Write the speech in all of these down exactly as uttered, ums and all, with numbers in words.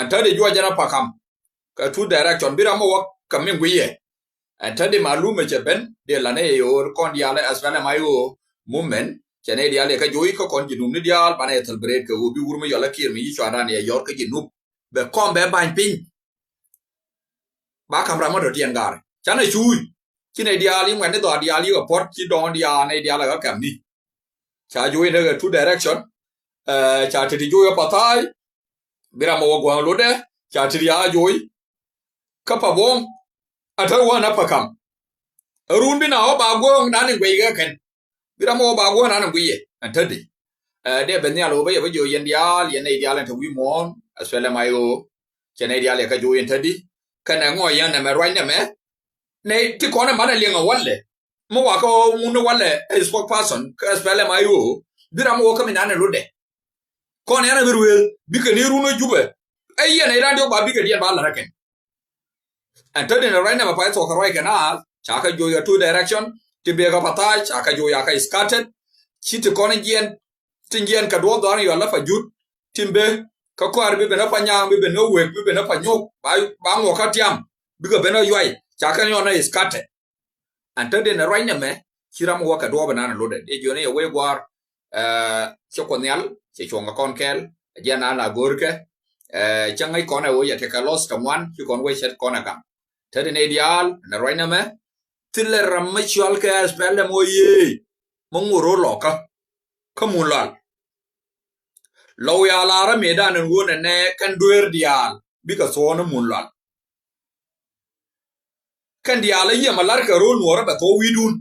Ɛn tätdi juɔc ɛn a pakam kɛ two direction bi ram mi wä kɛ mi guiyɛ. Ɛn tätdi malumɛ cɛ ben dee lanɛ yɛ ɣöö kɔn diaal ɛ SPLM IO movement cɛ nɛy diaal yɛ kɛ joc kä kɔn Jinubni diaal banɛ yɛ celebrate kɛ ɣöö bi wur mi yɔl a Kiir mi yi cuadan yɛ yɔr kä Jinub. Bɛ kɔn bɛ bany piny. Ba kam ram mi dɔ̱diɛn gaar canɛ cuuc. Ci nɛy diaal yi ŋuɛ̈tni dhɔaar diaal yi kɛ puɔ̱t ci dɔ̱ŋ diaal nɛy diaal ɛ ɣä kɛmni. Ca joc in tekɛ two direction. Ca te ti joc ɛ Pathai. Bi ram ɛ wä gua̱a̱ŋ lotdɛ ca te ti a joc. Kä Pabuɔ̱ŋ a te wä na pakam. Ɛ run bi na wä ba guɔ̱ɔ̱ŋ nan in guɛc kɛ kɛn. Bi ram ɛ wä ba guɔ̱ɔ̱ŋ nan in guiyɛ ɛn tätdi. Dee ben nhial ɣöö bä yɛ bä jiök yɛn diaal yɛn nɛy diaal ɛn te wi̱i̱ muɔ̱ɔ̱n SPLM IO. Cɛ nɛy diaal yɛ kä joc in tätdi. Kɛnɛ ŋɔɔ yɛn nɛmɛ ruac nɛmɛ. Nɛy ti kɔn ɛ man ɛ liɛŋ ɛ walɛ. Mi wakä ɣöö ŋun ɛ walɛ ɛ spokesperson kä SPLM IO. Bi ram ɛ wä kä mi nan ɛ lotdɛ. Kɔn yɛn ɛ bi ruëël bikɛ ni run ɛ Jubɛ. Ɛ yɛn ɛ ran diɔk ba bikɛ diɛn ba la̱t ɛ kɛn. Ɛn tätdi ni ruac nɛmɛ pay thuɔ̱k kɛ ruac kɛ naath ca kɛ joc a two direction. Ti bek a Pathai ca kɛ joc a kɛ scattered. Ci ti kɔn jiɛn ti jiɛn kɛ duɔth dhɔaar in yual a Pajut. Ti bek kä kɔaar bi ben a Panyaŋ bi ben a Wek bi ben a Panyok ba ŋuɔk kä tiam. Bikɛ ben a yuay ca kɛ nyɔn a scattered. Ɛn tätdi ni ruac nɛmɛ ci ram wä kɛ duɔɔp inan lotdɛ dee jiɔni yɛ wec gua̱a̱r. Cɛ Kuoth Nhial cɛ cuɔ̱ŋ kɛ kɔn kɛɛl. Jiɛn an la go̱o̱rkɛ. Cä ŋäc kɔn ɛ wec ɛ tekɛ loss kɛ ŋuan ci kɔn wec cɛ kɔn ɛ gaŋ. Tätdi nɛy diaal ni ruac nɛmɛ. Thilɛ ram mi cɔal kɛ SPLM IO yee mi ŋot ro̱o̱ lɔkä kä Mun Lual. Lɔw ya lar ɛ mëëdan in wun ɛ nɛ kɛn dueer diaal bikɛ thuɔ̱ɔ̱n ɛ Mun Lual. Kɛn diaal ɛ yiëë ma la̱rkɛ ro̱o̱ nuɔɔrä bɛ thuɔ̱k wi̱i̱dun.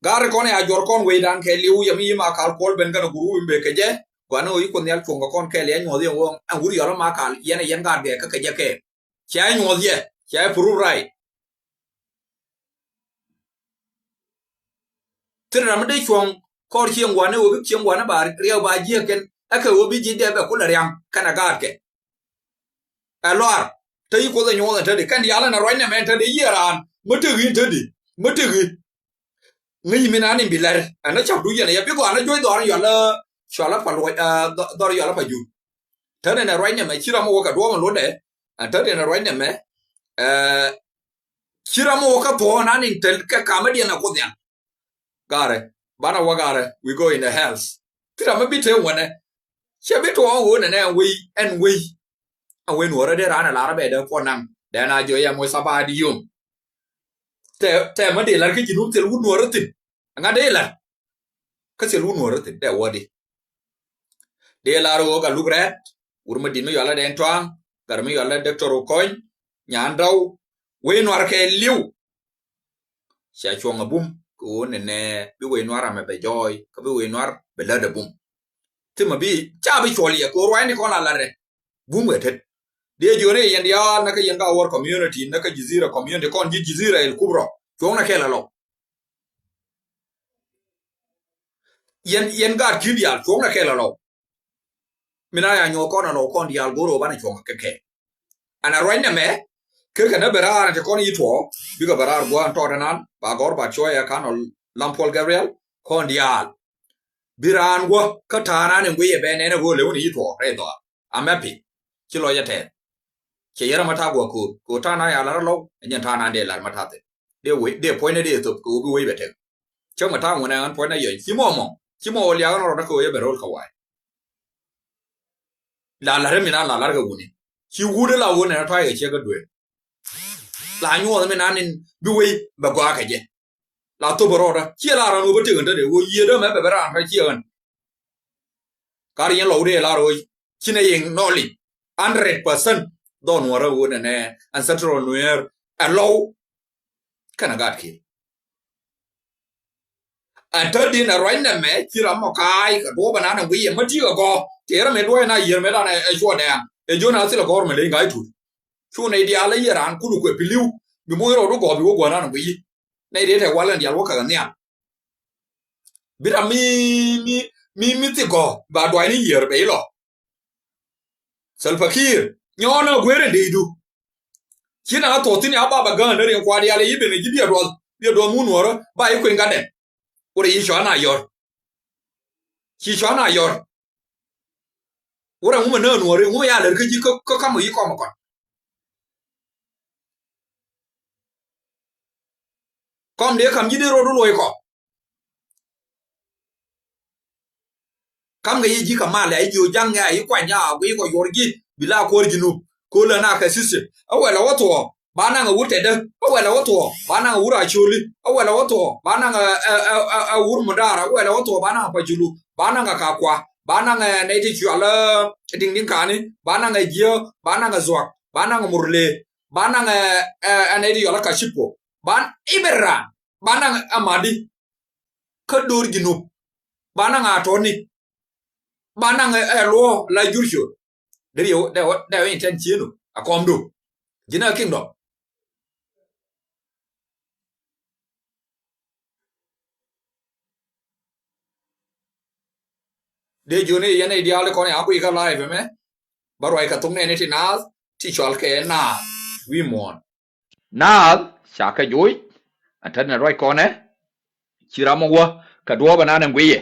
Ga̱r kɔn ya juɔr kɔn wecdan kɛ li̱w yɛ mi yi Makal Kuɔl ben kɛn gurup in bek kɛ jɛ. Gua̱n ɣöö yi Kuoth Nhial cuɔ̱ŋ kɛ kɔn kɛɛl yɛ nyuɔth yɛ ɣöö ɛn wur yɔl Makal yɛn ɛ yɛn ga̱r gɛ kä kɛ jɛ kɛɛl. Cɛ nyuɔth yɛ cɛ prove right. Thil ram mi dee cuɔ̱ŋ kɔr cieŋ gua̱n ɣöö bi cieŋ gua̱n ba riɛw ba jiäk kɛn ɛ kɛ ɣöö bi ji̱ dee bɛ kulɛ riaŋ kɛn ɛ gaatkɛ. Ɛ lɔar te yi Kuoth ɛ nyuɔth ɛn tätdi kɛn diaal ɛn ɛ ruac nɛmɛ ɛn tätdi yiëë raan mi tëk i̱ ɛn tätdi mi tëk i̱. Ŋäc mi naan in bi lɛr ɛn ɛ cak du yɛn ɛ yɛ bi gɔaa ni juɔc dhɔr in yual ɛ cual ɛ pa luɔc dhɔr in yual ɛ pa jur. Tätdi ɛn ɛ ruac nɛmɛ ci ram mi wä kɛ duɔ̱ɔ̱m in lotdɛ. Ɛn tätdi ɛn ɛ ruac nɛmɛ ci ram mi wä kɛ thuɔ̱ɔ̱ŋ naan in tel kɛ kamädiɛn ɛ Kuoth Nhial. Ga̱rɛ banɛ wä ga̱rɛ we go in the hells. Thil ram mi bi te wänɛ cɛ bi tuɔɔk ɣöö nɛnɛ ɛn wei ɛn wei. Ɛn wei nuɔrä dee raan ɛ lar ɛ bɛ dee puɔ̱n naŋ dee na jiɔ yɛ moc thabaat yom. Tɛ tɛ mä dee lar kä ji̱ nup thil wut nuɔrä thi̱n. Ɛŋa dee lar kä thil wut nuɔrä thi̱n dee wä di. Dee lar ɣöö ka luk rɛɛt wur mä di̱t mi yualä dee tuaŋ. Gat mi yualä Doctor Okony nyan daw wei nuar kɛ liw. Cia cuɔ̱ŋ a bum kɛ ɣöö nɛnɛ bi wec nuar amɛ bɛ jɔɔy kä bi wec nuar bɛ lät a bum. Thimɛ bi ca bi cuɔl yɛ kɛ ɣöö ruacni kɔn a la̱t rɛ bum kɛ tet. Diɛ jiöni yɛn diaal näkä yɛn ka wär community näkä Jizira community kɔn ji̱ Jizira il Kubra cuɔ̱ŋnɛ kɛl a lɔw. Yɛn yɛn gaat ki̱n diaal cuɔ̱ŋnɛ kɛl a lɔw. Min a ya nyuɔ̱th kɔn a lɔw kɔn diaal go̱r ɣöö banɛ cuɔ̱ŋ kɛ kɛ. Ɛn a ruacnɛ mɛ kekɛ ni bɛ raar ɛn ti kɔn yi tuɔɔk bikɛ bɛ raar gua̱a̱n tɔɔt ɛnan ba gɔ̱r ba cuɔyɛ kan ɔ Lam Puɔl Gabriel kɔn diaal. Bi raan gua̱ kä ta̱a̱ nan in guiyɛ bɛ nɛn ɛ go̱o̱r lewun yi tuɔɔk rɛy dhɔaar. Amɛ pi ci lɔcɛ tɛɛth. Cɛ yɛrɛ ma ta̱a̱ gua̱ ko̱o̱r ko̱o̱r ta̱a̱ nan ya lar ɛ lɔw ɛ nyɛn ta̱a̱ nan dee lar ma ta̱a̱ thil dee wec dee puɔ̱nydɛ dee thop kɛ ɣöö bi wec bɛ tek. Cä mɛ ta̱a̱ ŋuɔ̱nɛ ɣän puɔ̱nydɛ yɔny ci mɔ mɔ ci mɔ wä liakä nɔ rɔ dä kɛ ɣöö yɛ bɛ ro̱l kɛ wa̱a̱. La la̱rä mi na la la̱rä kɛ wuni ci wut la wuni na tɔ̱a̱c kɛ ciek kä dueer. La nyuɔth mi na nin bi wei bɛ gɔaa kɛ jɛ. La thop rɔɔdä ciɛ la rɔn wä bä tiek ɣän tätdɛ wä yiëë dämɛ bɛ bɛ raan tɔ̱ ciɛ ɣän. Kar yɛn lɔw dee la rɔɔc ci nɛ yɛn nɔɔlic hundred percent. Dhɔn wä rä wä nɛnɛ ancestral Nuer ɛ lɔw. Kɛnɛ gat ki̱i̱l. Ɛn tätdi nɛ ruac nɛmɛ ci ram mɔ ka̱a̱c kɛ duɔ̱ɔ̱p ɛnan ɛ guiy yɛ mä ti̱i̱ kɛ gɔ̱ tëë ram ɛ duɔ̱ɔ̱c ɛn a yiër mɛ dan ɛ cuɔt dɛɛŋ ɛ jiön a thilɛ gɔ̱r mɛ leny ga̱a̱c tuut. Cu nɛy diaal ɛ yiër raan kul kuɛ piliw bi moc rɔɔdu gɔ̱ bi wä gua̱n an ɛ guiy. Nɛy dee tɛ wal ɛn diaal wä kɛ kɛ nhiam. Bi ram mi mi mi mi thik gɔ̱ ba dua̱cni yiër bɛ ilɔ. Salva Kiir nyɔɔn a guer in dee idu. Ci na thuɔth thi̱n ya baba gään dee rin kuat yal i̱ ben i̱ ji̱ biɛ duɔth biɛ duɔth mun nuɔrä ba i̱ kueny gatdɛ. Wurɛ yi cɔan a yɔr. Ci cɔan a yɔr. Wurɛ ŋumɛ nä nuɔri ŋumɛ ya lɛr kä ji̱ kä, kä kam wi kɔm kɔn. Kɔm dee kam ji̱ dee rot wä luɔi kɔm. Kam kɛ yi ji̱ kɛ mal ya yi ji̱ o jaŋ ya yi kuany ya gui kɔ yuɔr ji̱ bi la kuɔr ji̱ nup. Kolɛ na kɛ system. Ɛ wɛlɛ wä thuɔɔ. Ba naŋ ɛ wur tɛtdä. Ɛ wɛlɛ wä thuɔɔ. Ba naŋ ɛ wur a coli. Ɛ wɛlɛ wä thuɔɔ. Ba naŋ ɛ, ɛ, ɛ, ɛ, ɛ wur mudara. Ɛ wɛlɛ wä thuɔɔ. Ba naŋ ɛ pa julu. Ba naŋ ɛ ka kua. Ba naŋ ɛ nɛy ti cual ɛ diŋ diŋ kani. Ba naŋ ɛ jiɛ. Ba naŋ ɛ zuak. Ba naŋ ɛ murle. Ba naŋ ɛ, ɛ, ɛ nɛy ti cual ɛ ka cipo. Ba ibera. Ba naŋ ɛ madi. Kä do̱r ji̱ nup. Ba naŋ a tɔni. Ba naŋ ɛ, ɛ luɔ la jur ciöt. Dee riɛw dee wä, dee wä intent cienu a kɔmdu. Ji̱n a kingdom. Dee jiöni yɛn i̱ diaal kɔn ya kui̱ kä live mɛ. Ba ruac kɛ thok nɛni ti naath ti cual kɛ naath wi̱i̱ muɔ̱ɔ̱n. Naath ca kɛ joc. Ɛn tätdɛ ruac kɔnɛ. Ci ram mi wä kɛ duɔɔpɛ nan ɛn guiyɛ.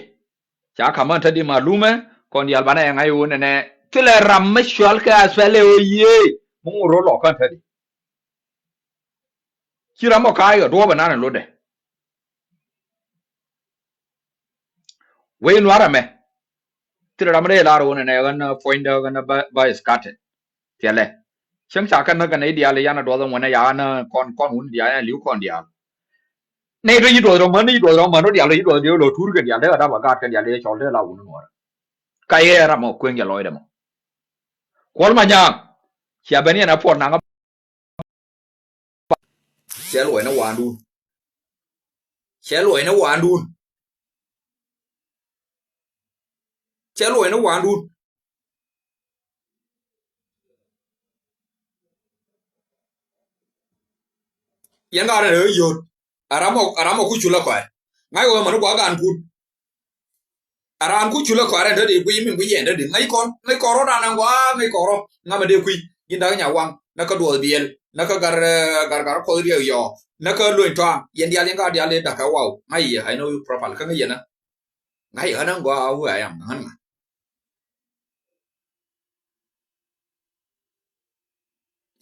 Ca ka̱m ɛn tätdi malumɛ kɔn diaal banɛ ɛŋa i̱ wä nɛnɛ. Thilɛ ram mi cual kɛ athɛlɛ wä yiee mi ŋot rɔ lɔk kän tätdi. Ci ram mɔ ka̱a̱c kɛ duɔ̱ɔ̱p ɛnan ɛ lotdɛ. Wec nua̱r ɛmɛ. Thilɛ ram mi dee lar wun ɛnɛ ɣän puɔ̱nydä ɣän ba, ba iskatɛ. Thilɛ. Cäŋ ca kɛ näk kɛ nɛy diaal yan ɛ duɔth ɛŋuɛnɛ ya ɣän kɔn, kɔn wun diaal yan li̱w kɔn diaal. Nɛy tɔ yi duɔth rɔ män, yi duɔth rɔ män, wä diaal, yi duɔth diaal lɔ tur kɛ diaal dee kɛ dap ɛ gaat kɛ diaal dee cɔl dee la wun nuɔ̱ɔ̱rä. Ka yɛ ram mɔ kueŋ jɛ lɔcdɛ mɔ. Kuɔl ma nyaŋ. Cia ben yɛn ɛ puɔt naŋ. Cɛ luɔcni wa̱a̱ndun. Cɛ luɔcni wa̱a̱ndun. Cɛ luɔcni wa̱a̱ndun. Yɛn ka rɛn rɛ yot. A ram mɔ, a ram mɔ ku culä kɔɛ. Ŋa̱c wä mɛn gua̱a̱ gan kun. A raan ku culä kɔaarɛ dädi guiy min guiy yɛn dädi ŋäc kɔn, ŋäc kɔn rɔ dan ɛn gɔaa, ŋäc kɔn rɔ ŋamɛ dee kui̱. Ji̱n dak nya waŋ nä kä duɔth biɛl nä kä gar, eh, gar, gar kuɔth riɛk yɔ nä kä luny tɔaŋ. Yɛn diaal, yɛn ka diaal, yɛn dakä waw. Ŋa̱c yɛ, I know you properly. Kä ŋäc yɛn ä ŋa̱c yɛ ɣän ɛn gɔaa, who I am, ŋän ŋa̱.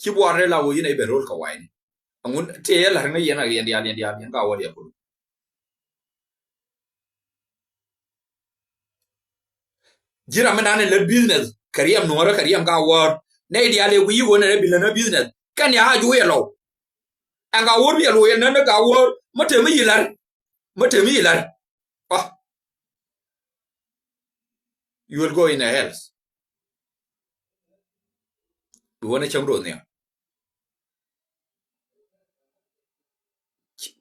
Ci buar rɛ la wä yin a iben rol kɛ wayni. Aŋun tëë yɛ la̱r ŋäc yɛn a yɛn diaal, yɛn diaal, yɛn ka wä riɛk kulu. Ji̱ ram mi nan in lät business kɛ riɛm nuɔ̱ɔ̱rä kɛ riɛm ka wäär. Nɛy diaal i̱ wi̱i̱ wä nɛn ɛ bi lät nä business. Kɛn ya a juuc ɛ lɔw. Ɛn ka wäär bi ɛ loc ɛ nän ɛ ka wäär. Mä te mi yi la̱r. Mä te mi yi la̱r. Ah. You will go in a hell. Bi wä nɛ cäŋ ruɔth nhiam.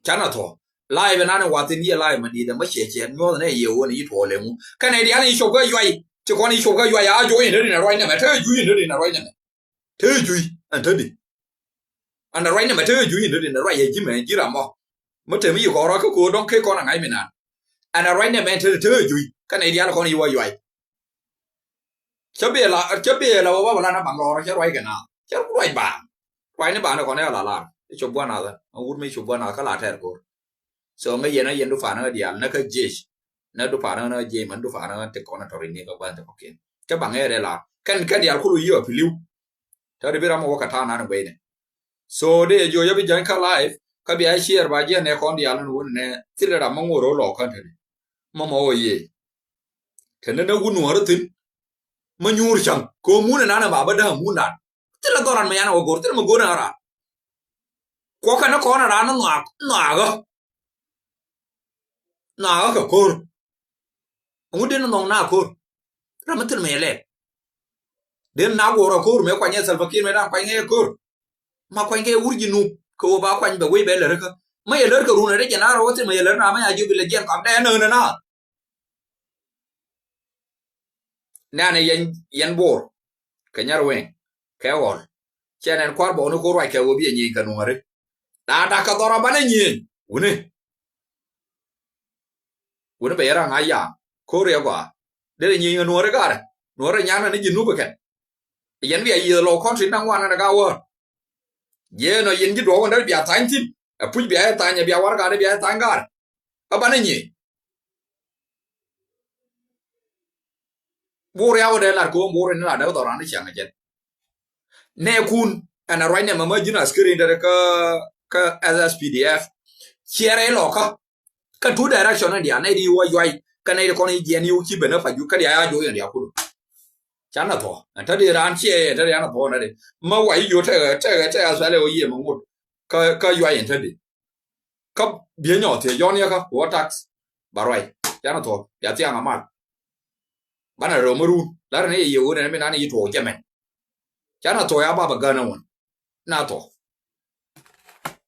Canɛ thɔ. Live ɛnan in wathin yɛ live ma di̱i̱t ɛmɔ ciɛ ciɛ nyuɔth nɛ yɛ wä ni yi tuɔɔk lɛ ŋu. Kɛnɛ diaal in cop kä yuay. Ci kɔn in cop kä yuay a juɔy in ri nɛ ruac nɛmɛ. Te juuc in ri nɛ ruac nɛmɛ. Te juuc ɛn te di. Ɛn ruac nɛmɛ te juuc in ri nɛ ruac yɛ ji̱ mɛ ji̱ ram mɔ. Mä te mi yi kɔn ruac kä ko̱o̱r dɔ̱ŋ kek kɔn a ŋa̱c mi naan. Ɛn ruac nɛmɛ te te juuc. Kɛnɛ diaal kɔn yi wä yuay. Cä biɛ la, cä biɛ la wä ba la na baŋ lɔrä cä ruac kɛ na. Cä ruac ba. Ruac ni ba ni kɔn ya la lar. Cop guan na. Wut mi cop guan na kä la tɛr ko̱r. So ŋäc yɛn a yɛn du fanä diaal na kä jiec. Na du fanä na jiec man du fanä ti kɔn a tɔri ni kä guan ti kɔkin. Cä baŋ ɛ rɛ la. Kɛn, kɛn diaal kulu yi a piliu. Tari bi ram a wä kä ta̱a̱ nan guɛy ni. So dee jɔ yɛ bi jany kä live kä bia share ba jiɛ nɛ kɔn diaal ni wun nɛ thil ram ma ŋuɔr wä lɔ kä tɛni. Ma ma wä yee. Tɛni na wun wä rä thin. Ma nyuur caŋ ko mun nan ba ba da̱a̱ mun nan. Thil a dhɔran ma yan a wä go̱r thil ma go̱r na ran. Kuɔ kɛn kɔn a ran na nhɔak nhɔakä. Nhɔakä kɛ ko̱r. Ŋut den nhɔk na ko̱r. Ram mi thil mɛ lɛ. Den na guɔrä ko̱r mɛ kuany ɛ Salva Kiir mɛ dan kuany ŋɛ ko̱r. Ma kuany kɛ wur ji̱ nup kɛ wä ba kuany bɛ wec bɛ lär kä. Ma yɛ lär kɛ run ɛ dee jɛ na rɔ wä thil ma yɛ lär na ma ya ji̱ bi lɛ jiɛn kɔak dɛ nööŋ nɛ na. Nɛnɛ yɛn, yɛn Bor kɛ Nyarweŋ kɛ Ɣɔl. Cɛ nɛn kua̱r bɔkni ko̱r ruac kɛ wä bi yɛ nyieny kɛ nuɔ̱ɔ̱ri. Na dak kɛ dhɔr a banɛ nyieny wuni. Wuni bɛ yɛ raŋ a yaam ko̱r yɛ gɔaa. Derɛ nyieny kɛ nuɔ̱ɔ̱ri garɛ nuɔ̱ɔ̱ri nyan nani ji̱ nup kɛn. Yɛn bia yiëë lɔw country naŋ wanɛ ni ka wäär. Jiɛɛn ɔ yɛn ji̱ duɔ̱ɔ̱k in dee bia thany thi̱n. Ɛ puc bia yɛ thany, ɛ bia warɛgak dee bia yɛ thany gaar. Ɛ banɛ nyiëë. Bur ya wä dee lar ko bur ni la dee dhɔran ni ciaŋ jɛn. Nɛ kun ɛn a ruac nɛ mɛ mɛ ji̱n askiri in dee kä kä S S P D F. Ciɛrɛ ilɔkä. Kä two direction in dia nɛ di wä yuay kä nɛ di kɔn ijiɛn iw ci ben a pa ju kä dia ya jo yɛn dia kulu. Can a thɔ ɛn te di ran ciɛ ɛn te di an a thɔ nɛ di mɛ wa ijo tɛkɛ tɛkɛ tɛkɛ a suɛlɛ wä yiɛ mɛ ŋut. Kä kä yuay ɛn te di. Kä biɛ nyɔ thiɛ jɔn yɛ kä wä tax. Ba ruay can a thɔ bia thiaŋ a mal. Banɛ rɛw mä run la rɛn i̱ yɛ wun ɛn mi nan i̱ tuɔɔk jɛ mɛn. Canɛ thuɔɔk ya bapɛ gän ɛwun. Na thuɔɔk.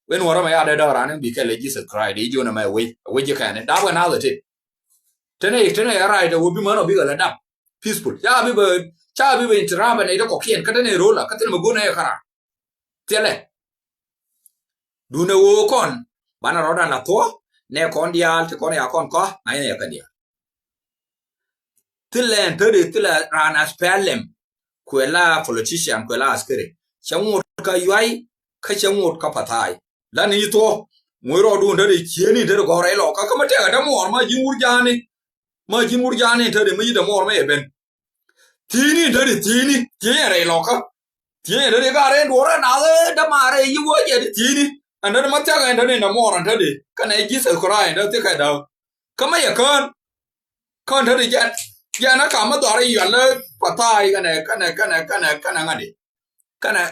Wen wä rɔmɛ ya dee dɔ̱k raan in bi kɛl ɛ Jesus Christ i̱ jiön ɛmɛ ɛ wec ɛ wec ji̱ kɛn i̱ dap kɛ naath ɛ tëë. Tenɛ i̱ tenɛ ɛ right ɛ wä bi män ɔ bikɛ lɛ dap. Peaceful ca bi bɛ ca bi bɛ interrupt ɛ nɛy ti kɔkiɛn kä tenɛ ɛ ro̱l a kä thin ɛmɛ go̱n ɛ kɛ raan. Thilɛ. Duundɛ ɣöö kɔn banɛ rɔ̱dan la thuɔ̱k nɛ kɔn diaal ti kɔn ya kɔn kɔ̱ ŋa̱cnɛ ya kɛn diaal. Thilɛ ɛn tätdi thilɛ raan aspɛlɛm kuɛ la politician kuɛ la askeri. Cɛ ŋot kä yuay kä cɛ ŋot kä pathai. Lan i̱ thuɔ̱k ŋuɔ̱c rɔɔdun tätdi cieni tätdi gɔ̱rɛ ilɔ kä kä mä tɛkɛ dämuɔɔr mä ji̱n wur ja̱a̱ni. Mä ji̱n wur ja̱a̱ni tätdi mä ji̱ dämuɔɔr mä yɛ ben. Thi̱i̱ni in tätdi thi̱i̱ni thi̱i̱ni in rɛy lɔkä. Thi̱i̱ni in tätdi ka rɛy duɔ̱rä nath dämaarɛ yi wä jɛ di thi̱i̱ni. Ɛn tätdi ma thiakä in tätdi in dämuɔɔr in tätdi kɛnɛ Jesus Christ in tätdi thikɛ däk. Kä ma yɛ kään kään tätdi jɛn jɛn ɛ kam ma dhuarɛ yual lä pathai kɛnɛ kɛnɛ kɛnɛ kɛnɛ kɛnɛ ŋa̱di. Kɛnɛ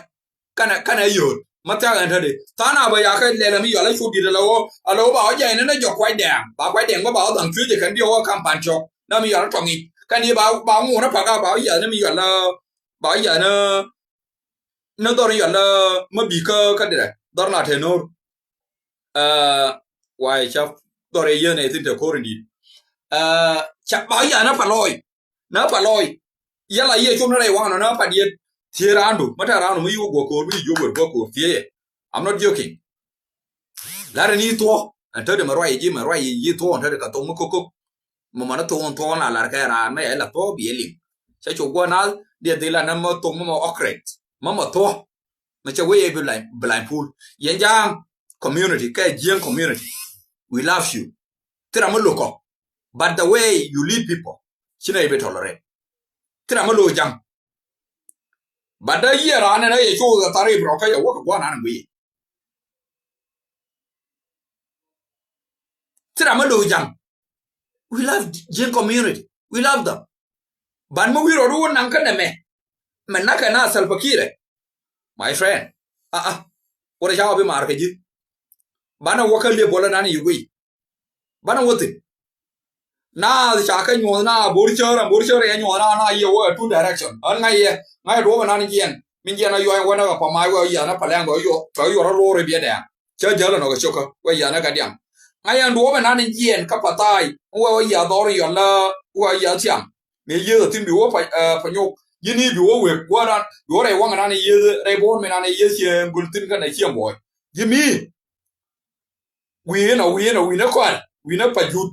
kɛnɛ kɛnɛ yio̱o̱t ma thiak ɛn tätdi tha̱a̱ŋ a bä yakä lɛl ɛmi yual a cut di̱t ala ɣöö ala ɣöö ba wä jɛn ni nɛ jɔk kuac dɛɛŋ ba kuac dɛɛŋ bä ba wä dhaŋ cuec ɛ kɛn diɔk wä kam pan cɔk na mi yual a tɔŋ i̱ kɛn i̱ ba ba ŋuun a pakä ba wä yiath ni mi yual a ba wä yiath ni ni dhɔr in yual a ma bi kä kä dirɛ dhɔr na te no̱r. Wa̱i̱ ca dhɔr i̱ yien ɛ thin te ko̱r in di̱t ca ba wä yiath ni pa lɔɔc. Na pa lɔɔc yala yie cum ni rɛy waŋ nɔ na pa diet thiee raandu ma tɛk raandu ma yi wä guɔ ko̱o̱r mi yi jiök wër guɔ ko̱o̱r thiee yɛ. I'm not joking. Lar in yi thuɔ ɛn tätdi mɛ ruac yi ji̱ mɛ ruac yi yi thuɔ ɛn tätdi ka thok mi ko̱k ko̱k. Mɛ mɔ ni thok in thuɔ na lar kɛ raan mɛ yɛ la thuɔ bi yɛ liŋ. Cɛ cu guɔ na diɛ dhil la na mɛ thok mɛ mɛ ɔkrɛt mɛ mɛ thuɔ. Mɛ cɛ wee yɛ bi blind pool yɛn ja̱a̱ŋ community kɛ jiäŋ community. We love you. Thira mɛ lokɔ. But the way you lead people ci nɛ i̱ bi tolerate. Thira mɛ lo ja̱ŋ. But da yiɛ raan nɛ yɛ cok kɛ thar i̱ bi rɔ kä yɛ wä kɛ gua̱n an guiy. Thira mɛ lo ja̱ŋ. We love Jieng community. We love them. But mɛ wi̱i̱ rɔ du wä naŋ kä nɛ mɛ mɛ nakɛ na Salva Kiir ɛ. My friend. Aa. Wä rɛ ca wä bi maar kɛ ji̱. Banɛ wä kä liep wä lä nan i̱ guiy. Banɛ wä thi̱n. Naath ca kɛ nyuɔ̱th na bo̱r cär ɛn bo̱r cär yɛ nyuɔ̱th na na yiɛ wä two direction. Ɣän ŋa̱c yɛ ŋa̱c duɔ̱ɔ̱p ɛnan jiɛn min jiɛn a yuɔ̱c wä nä kɛ pamac wä yiath nä paliaŋ kɛ yuɔr a lo̱r i̱ biɛ dɛɛŋ. Cä jäl ɛnɔ kɛ cio̱kä wä yiath nä kɛ diaŋ. Ŋa̱c yɛn duɔ̱ɔ̱p ɛnan jiɛn kä pathai wä wä yiath dhɔr in yɔl lä wä yiath tiam. Mi yieth a thi̱n bi wä pa nyok ji̱n i̱ bi wä wek wä ran bi wä rɛy waŋ ɛnan yieth rɛy bo̱o̱r mi nan yieth ciɛ gul thi̱n kɛnɛ ciɛ buɔy. Ji̱ mi wi̱i̱ inɔ wi̱i̱ inɔ wi̱i̱ ni kɔal wi̱i̱ ni pa jut.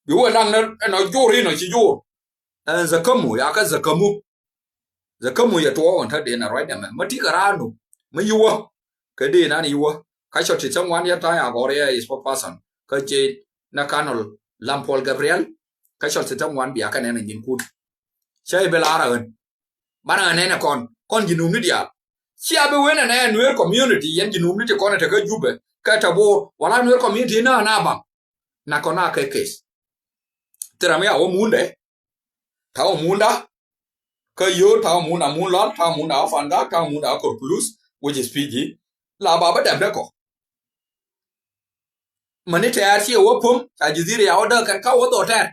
Bi wä laŋ ni ɛnɔ jur inɔ ci jur. Ɛn zakamu ya kä zakamu. Zakamu yɛ tuɔɔk ɛn tä dee na ruac dɛmɛ ma ti kɛ raanu ma yiwä. Kɛ dee nan yiwä ka cɔ ti cäŋ wan yɛ ta̱a̱ ya gɔr yɛ is pa pasan kä ce na kanɔl lam Paul Gabriel. Kä cɔl ti cäŋ wan bia kɛ nɛn ɛn ji̱n kun cä i̱ bi lar a ɣän. Banɛ ɣän nɛn ɛ kɔn kɔn ji̱ num ni diaal. Cia bi wen ɛn ɛ Nuer community yɛn ji̱ num ni ti kɔn ɛ te kä Jubɛ kɛ te Bor wala Nuer community na na baŋ. Na kɔn a kɛ case. Thira mi a wä mundɛ. Ta wä munda. Kä yo ta wä munda mun lɔl ta wä munda wä fanga ta wä munda wä kor plus which is Fiji. La ba bä dɛm dɛ kɔ. Mani tɛɛr ci wä pom ca jidhiri ya wä däk kɛn ka wä dhɔ tɛɛr.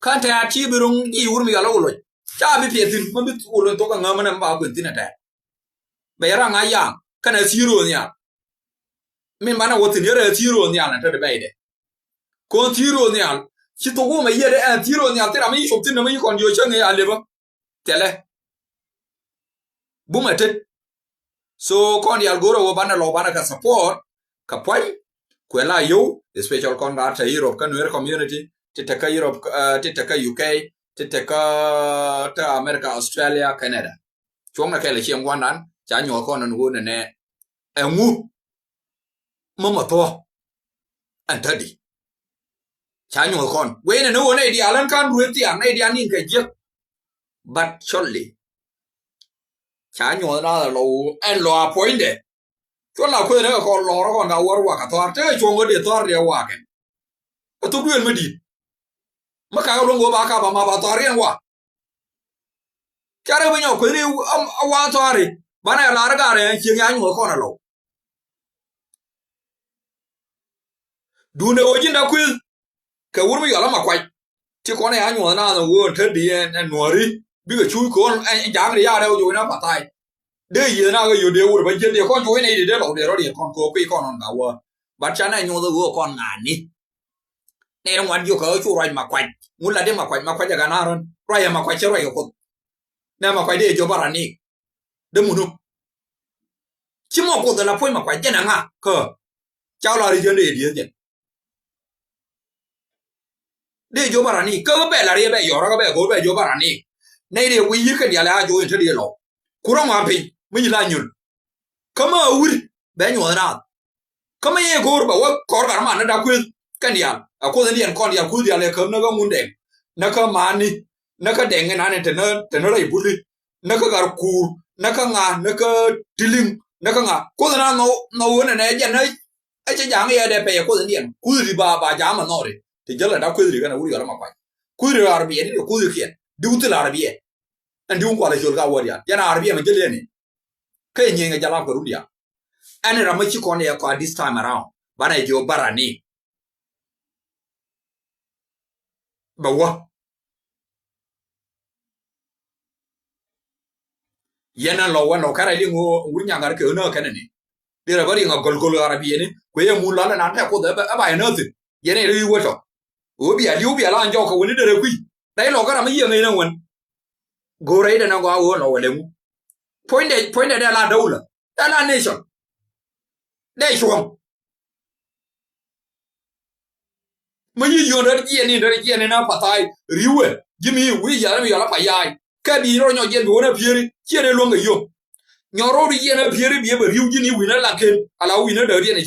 Kan tɛɛr ci bi roŋ ji̱ wur mi yɔl wä loc ca bi piɛ thin ma bi wä loc thok aŋäm mɛ nɛ ma ba kuën thin a tɛɛr. Bɛ yɛ raŋ a yaŋ kɛn a thi̱i̱r wä nhial. Min banɛ wä thin yɛ rɛ thi̱i̱r wä nhial nɛ te di bɛy dɛ. Kɔn thi̱i̱r wä nhial ci thok wä mɛ yiɛ dɛ ɛn thi̱i̱r wä nhial thira mi yi cop thin nɛ mi yi kɔn jiɔ cäŋ i̱ a lipä. Thilɛ. Bumɛ tet. So kɔn diaal go̱rɛ wä banɛ lɔ banɛ kɛ support kɛ pua̱ny. Kuɛ la yow especial kɔn gaa te Europe kä Nuer community ti te kä Europe ti te kä U K ti te kä te America Australia Canada. Cuɔ̱ŋnɛ kɛl ɛ cieŋ gua̱ndan ca nyuɔth kɔn ɛn ɣöö nɛnɛ ɛŋu. Mä mä thuɔ̱k ɛn tädi. Ca nyuɔth kɔn. Guiy nɛ ni ɣöö nɛy diaal ɛn ka̱n ruëë thiaŋ nɛy diaal ni̱n kɛ jiäk. But shortly. Ca nyuɔth naath ɛ lɔ ɣöö ɛn lɔ a puɔ̱nydɛ. Cuɔ la kueth ni kɛ kɔn lɔr kɔn ka wäär wak a thɔaar tekɛ cuɔ̱ŋ ɣöö dee thɔaar dee wakɛ. Ɛ thok duëël mi di̱i̱t. Mi kakɛ luɔ̱ŋ ɣöö ba kap a ma ba thɔaar riɛn wak. Carɛ bi nyɔk kueth ni a wa thɔaari banɛ lar garɛ cieŋ ya nyuɔth kɔn a lɔw. Duundɛ ɣöö ji̱n da kueth. Kɛ wur mi yɔl ama kuac. Ti kɔn ɛ anyuɔth naath ɛ wee ɛ te di ɛn nuɔri bikɛ cuuc kɛ ɣän ɛn ja̱a̱ŋ di ya̱a̱ rɛw joc na pathai. Dee yieth na kɛ yot dee wur bä jieth dee kɔn joc nɛ di dee lɔk dee rɔ di kɔn kɛ kui̱ kɔn ɔn ka wä. Bat ca nɛ nyuɔth ɛ wee kɔn ŋa̱a̱ni. Nɛ ri ŋuan jiök kɛ cu ruac ma kuac ŋun la di ma kuac ma kuac ɛ ka na rän ruac ɛ ma kuac cɛ ruac kɛ kuoth. Nɛ ma kuac dee jɔ bara ni. Dee munu. Ci mɔ kuoth ɛ la puɔ̱ny ma kuac jɛn ɛ ŋa kä. Ca wä la ri jɛn dee dieth jɛn. Dee jiök bä rani kä bɛ la riɛ bɛ yɔrä kä bɛ go̱o̱r bɛ jiök bä rani. Nɛy riɛ wi̱i̱ yi̱r kɛn diaal a jo̱o̱c in te diɛ lɔ. Kurä ŋɔam piny mi nyi la nyul. Kä mä wi̱r bɛ nyuɔth naath. Kä mä yɛ go̱o̱r bɛ wä kɔr kar man ni dak kueth kɛn diaal a kuoth in diɛn kɔn diaal kuth diaal ɛ käm ni kä ŋun dɛŋ. Ni kä mani ni kä dɛŋ in an in te ni te ni rɛy buli. Ni kä gar kuur ni kä ŋa ni kä tiliŋ ni kä ŋa kuoth in an nhɔw nhɔw in in ɛ jɛn ni Ɛ cɛ ja̱a̱ŋ yɛ dee pɛyɛ kuoth in diɛn kuth ri ba ba ja̱a̱ŋ ma nhɔri. Ti jäl la da kuth ri kɛn a wur yɔl ma kuac. Kuth ri arabiɛ ni kuth ri kiɛn diw thil arabiɛ. Ɛn diw kual a col ka wä diaal yɛn arabiɛ ma jäl yɛn ni. Kä yɛ nyieny kɛ jal ap kɛ run diaal. Ɛn ram ma ci kɔn yɛ kɔa this time around banɛ jiɔ bara ni. Bɛ wä. Yɛn ɛn lɔ wä nɔ kɛrɛ liŋ wä wur nyaŋar kɛ nä kɛnɛ ni. Dirɛ bä riŋ a gɔl gɔl ɣarabiɛni kuɛ yɛ mun lɔlɛ nan tɛ kuoth ɛ ba yɛ nä thin. Yɛn ɛ ri wä tɔ. Wä bia liw bia la jɔk kɛ wä ni derɛ kui̱. Rɛy lɔ kɛ ram mi yiëŋ ɛn wän. Go̱o̱rɛ idɛ na gɔaa wä nɔ wä lɛ ŋu. Puɔ̱nydɛ puɔ̱nydɛ dɛ la dawla dɛ la nation. Dɛ cuɔ̱ŋ. Mi yi yio̱n rɛr jiɛn in rɛr jiɛn in a pathai riwɛ ji̱ mi wi̱i̱ ya̱r mi yɔl a pa ya̱a̱y kɛ bi rɔ nyɔ jiɛn bi wä na pieri ciɛ rɛ luäŋ kɛ yom. Nyɔ rɔ ri jiɛn a pieri bi ɛ bɛ riw ji̱n i̱ wi̱n a laŋ ken a la wi̱n a däk diɛn